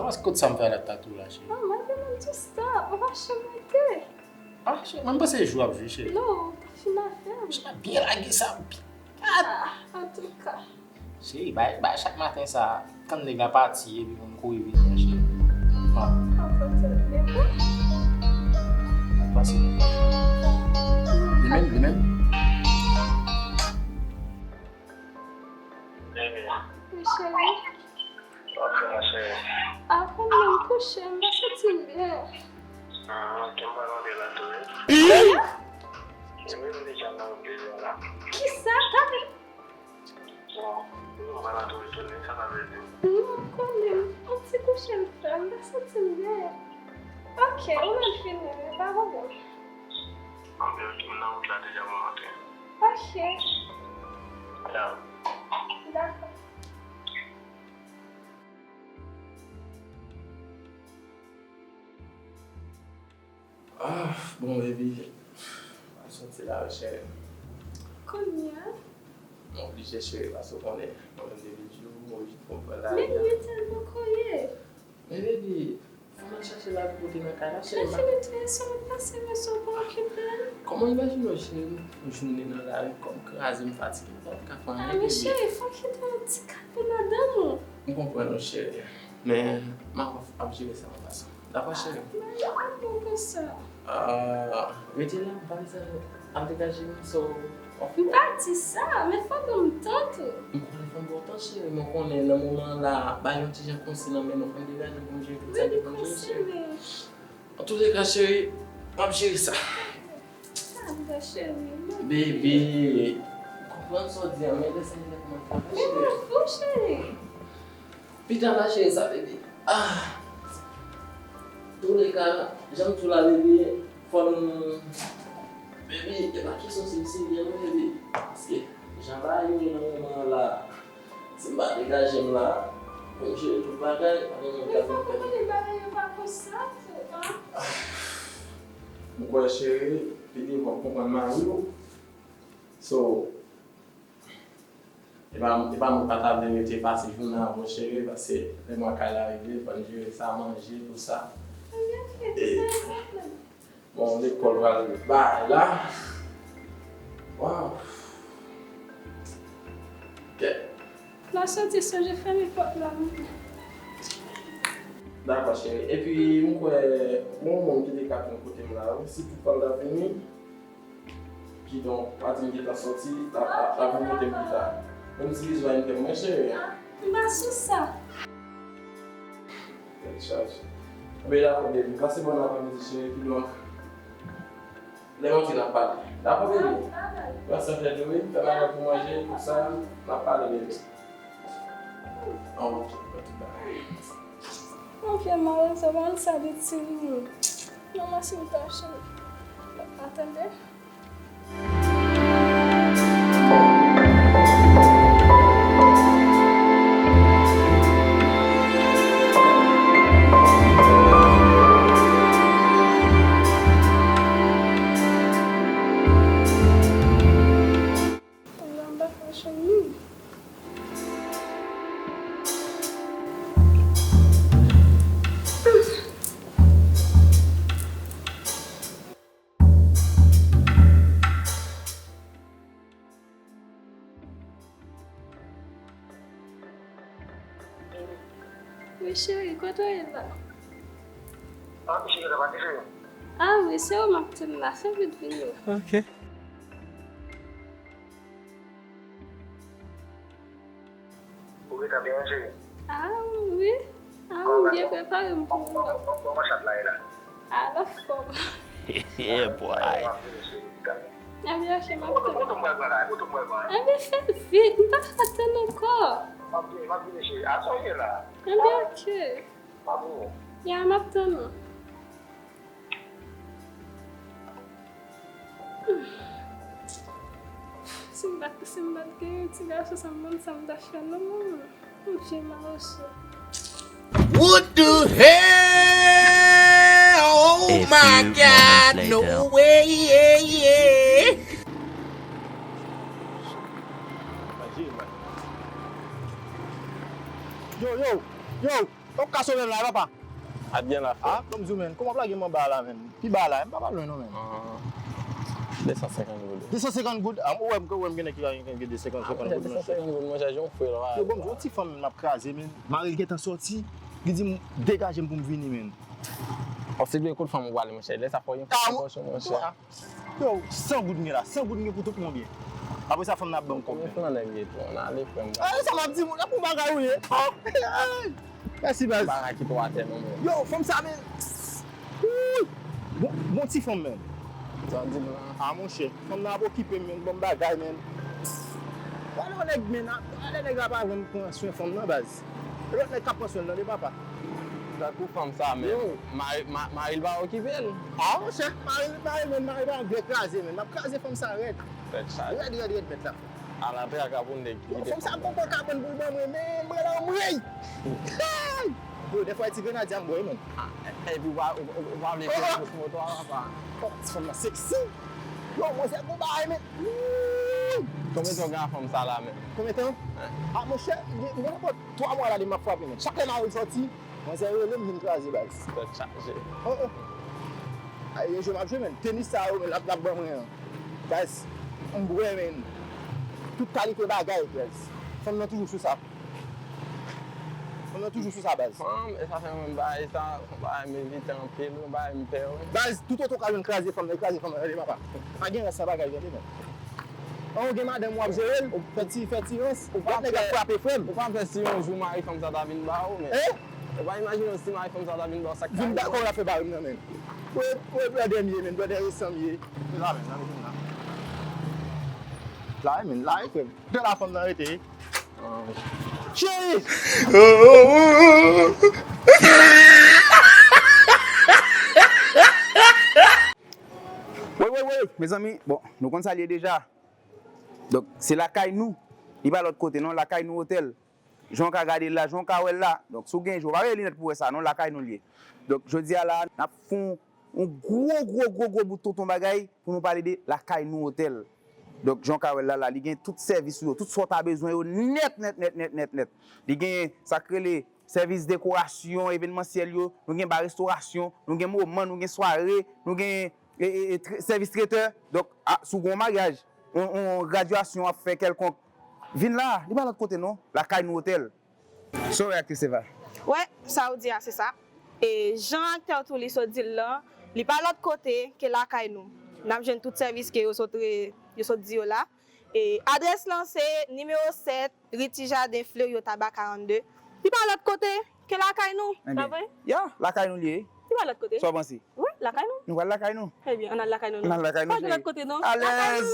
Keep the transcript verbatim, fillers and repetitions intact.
Panse kot sa m fè a la tatou la, cheri. Ah, mwen te menm tou stop. Ou pa chanm rete. Ah, cheri, mwen panse jou ap jwe, cheri. Non, ou te fin afè m. Cheri, byen lage sa. Ah, antouka. Cheri, bay, bay chak maten sa, tann nèg la pati, epi pou m kouri vini an, cheri. Ah. Ou konn sa te bon? Pase. Li menm, li menm. Wi, cheri. Sa w ap fè, ma cheri? Apann mwen kouche, m pa santi m byen. Ah, ok, m pral antre la tou, wi. Wi, m deja nan antre la. Kisa? Talè. Bon, m pral antre retounen, sa sa vle di? Non, m konnen. Yon ti kouche m fè, m pa santi m byen. Ok, ou menm fini, men pa pwoblèm. Ok, ok, m nan wout la deja, m antre. Ok. Ciao. Dakò. Ah, bon, baby. M ap soti la, wi, cheri. Kounye a? M oblije, cheri, paske w konnen, mwen menm depi jou, mwen oblije pran pran la. Men nwit an poko ye. Men, baby, fò m al chache lavi kote nan kay la, cheri. Lè fini touye sa, w ap pase men sou pa okipe l. Kòman w imajine w, cheri, yon jounen nan lari, kò m kraze, m fatige, m pa t ka fè anyen, baby. Ah, men cheri, fò w kite yon ti kat pou madanm ou. M konprann ou, cheri. Men, m ap, ap jere sa yon fason. Dakò, cheri? Men, m pa bon konsa. Ah, rete la, m pa bezwen ap degaje m, so, w ap fè. M pa di sa, men fò w ban m tan tou. M konnen fò m ba w tan, cheri, men w konnen nan moman an la, bagay yon ti jan konse nan men nou, fò m degaje m pou m jere tout sa ki pou m jere, cheri. Antouleka, cheri, m ap jere sa. Tande, cheri, m ap... Baby, m konprann sa w di a, men lè sa vin nan kòmantè, cheri. Men m ap fou, cheri. Pita la, cheri, sa, baby. Ah. Antouleka, jan m di w la, baby, fò n, baby, e pa kesyon si m serye non, baby. Paske jan bagay yo ye nan moman an la, si m pa degaje m la, pou m jere tout bagay, pa gen moun k ap vin fè m. Men fò w konnen bagay yo pa konsa tou, an. M kwè, cheri, pi devan w konprann mari w. So, e pa, e pa mwen pa ta vle rete pase jounen avè w, cheri, paske lè mwa kay la rive, fò n jere sa, manje, tout sa. Ebyen, ok, pa gen pwoblèm. Bon, lekòl pral bay la. Waw. Kèt. Lè w soti, sonje fèmen pòt la, wi. Dakò, cheri. Epi, m kwè, gon moun ki te ka vin kote m la, wi. Si tout tan l ta vini, kidonk, pa di m gentan soti, l ap, l ap, l ap vin kote m pita. Menm ti bizou a m fè mwen, cheri. Ah, m pa sou sa. Tèt chaje. Enben, dakò, baby. Pase bòn aprèmidi, cheri, kidonk, lè m antre, n ap pale. Dakò, baby? Pase fè dou, wi. Fè bagay pou manje, pou sa, n ap pale, baby. An, ok, tout bagay. Mwen vrèman rezon, mwen sa de ti moun. Non, mwen si m ta cheri. Atande. Anba fashion, wi. Wi, cheri, kote w ye la? Ah, wi, se ou m ap tann la, fè vit vini. Ok. Ou gentan byen, cheri? Ah, wi. Ah, m byen prepare m pou ou. Kòman chat la ye la? Ah, l anfòm. Yeah, boy. Ebyen, ok, m ap tann. Ebyen, fè vit, m pa ka tann ankò. Ebyen, ok. Ya, m ap tann ou. Si m pa t, si m pa t gen ti gason sa, m konn sa m t ap fè non, manman. M vye mawouso. What the hell? Oh my God, no way. Yo, yo, yo. Ou ka sove m la, papa. A byen la fè. Ah, kòm di w, men, kòman w ap lage m anba la, men? Pi ba la, m pa pral lwen non, men. Ah, de san senkant goud. De san senkant goud? Ah, ou wè m, ou wè m gen nèg ki gen gen de san senkant goud, monchè. De san senkant goud, monchè, jan w fè la. Yo, bon, m di w, yon ti fanm m ap kraze, men. Mari l gentan soti, li di m degaje m pou m vini, men. Ou se dwe kout fanm ou pale, monchè. Lè sa fò yon fanm pòch ou, monchè. Yo, san goud m gen la, san goud m gen pou tout mwen byen. Apre sa, fanm nan ap ban m kòb, men. Konbyen nèg ye tou? Ann ale, frè m. Ah, sa m ap di, moun, pou bagay ou ye. Ah, mèsi, baz. Bagay ki tou atè non, men. Yo, fanm sa, men. Wouy! Bon, bon ti fanm, men. Sa di m lan. Ah, monchè, fanm nan ap okipe m, men, ban m bagay, men. Wale yon nèg, men, wale nèg la pa janm pran swen fanm nan, baz. Lòt nèg k ap pran swen l nan, de papa. Tankou fanm sa, men. Mari, ma- mari l pa okipe l. Ah, monchè, mari, mari, men, mari pa yon vye kraze, men. M ap kraze fanm sa rèd. Tèt chaje. Rèd, rèd, rèd, mèt la. Ala traka pou nèg ki Yo, fanm sa ap pran kabann pou l ban mwen, men mwen la m rèy. Hey! Yo, dèfwa e ti grenadya m bwè, men. Epi ou pa ou- ou- ou pa vle peye kous moto a, papa. Oh, ti fanm nan seksi. Yo, manzè gon bagay, men. Konbyen tan w gen ak fanm sa la, men? Konbyen tan? Ah, monchè, gen gen nenpòt twa mwa la li m ap frape, men. Chak lè mari m soti, manzè rele m vin kraze, baz. Tèt chaje. Oh, oh. Ay, yo jwe m ap jwe, men. Tenis sa yo, men, l ap l ap ban mwen an. Baz, m bwè, men. Tout kalite bagay, baz. Fanm nan toujou sou sa. Fanm nan toujou sou sa, baz. Fanm, e sa fè mwen bagay sa, yon bagay m evite anpil, yon bagay m pè, wi. Baz, tout oto ka jwenn kraze fanm nan, kraze fanm nan, tande papa. Pa gen rès sa bagay, tande, men. An, ou gen madanm w ap jere l, ou fè ti, fè ti rans, ou pa nèg ap frape frè m. Ou pa pè si yon jou mari fanm sa ta vin ba ou, men. Hein? Ou pa imajine w si mari fanm sa ta vin ba ou sa k Vin dakò l ap fè ba m nan, men. Wè, wè, brother m ye, men, brother resan m ye. La, men, la, men, la. La, men, la, frè m. De la fanm nan rete. Cheri! Woy, woy, woy, mezanmi, bon, nou konn sa l ye deja. Donk, se lakay nou. Li pa lòt kote, non, lakay nou otèl. Jan w ka gade l la, jan w ka wè l la. Donk, si w gen je, w pa gen linèt pou wè sa, non, lakay nou l ye. Donk, jodi a la, n ap fè yon yon gwo, gwo, gwo, gwo bout tonton bagay pou nou pale de Lakay Nou Otèl. Donk, jan w ka wè l la, la, li gen tout sèvis ou yo, tout sa w ta bezwen yo nèt, nèt, nèt, nèt, nèt, nèt. Li gen sa k rele sèvis dekorasyon evenmansyèl yo, nou gen ba restorasyon, nou gen moman, nou gen sware, nou gen e, e, e, tre- sèvis tretè. Donk, a, si w gen yon maryaj, yon, yon gradyasyon w ap fè kèlkonk, vin la, li pa lòt kote non, Lakay Nou Otèl. Sa w wè, Aktris Eva? Wè, sa w di a, se sa. E jan aktè Touly sot di l lan, li pa lòt kote ke lakay nou. N ap jwenn tout sèvis ke yo sot, re- yo sot di yo la. E adrès lan se nimewo sèt, ri Ti Jaden, Fleurot, Taba karannde. Li pa lòt kote ke lakay nou. Pa vre? Ya, lakay nou l ye. Li pa lòt kote. Sa w panse? Wi, lakay nou. Nou pral lakay nou. Ebyen, ann al lakay nou non. Ann al lakay nou, Pa gen cheri. Lòt kote non. Alèz.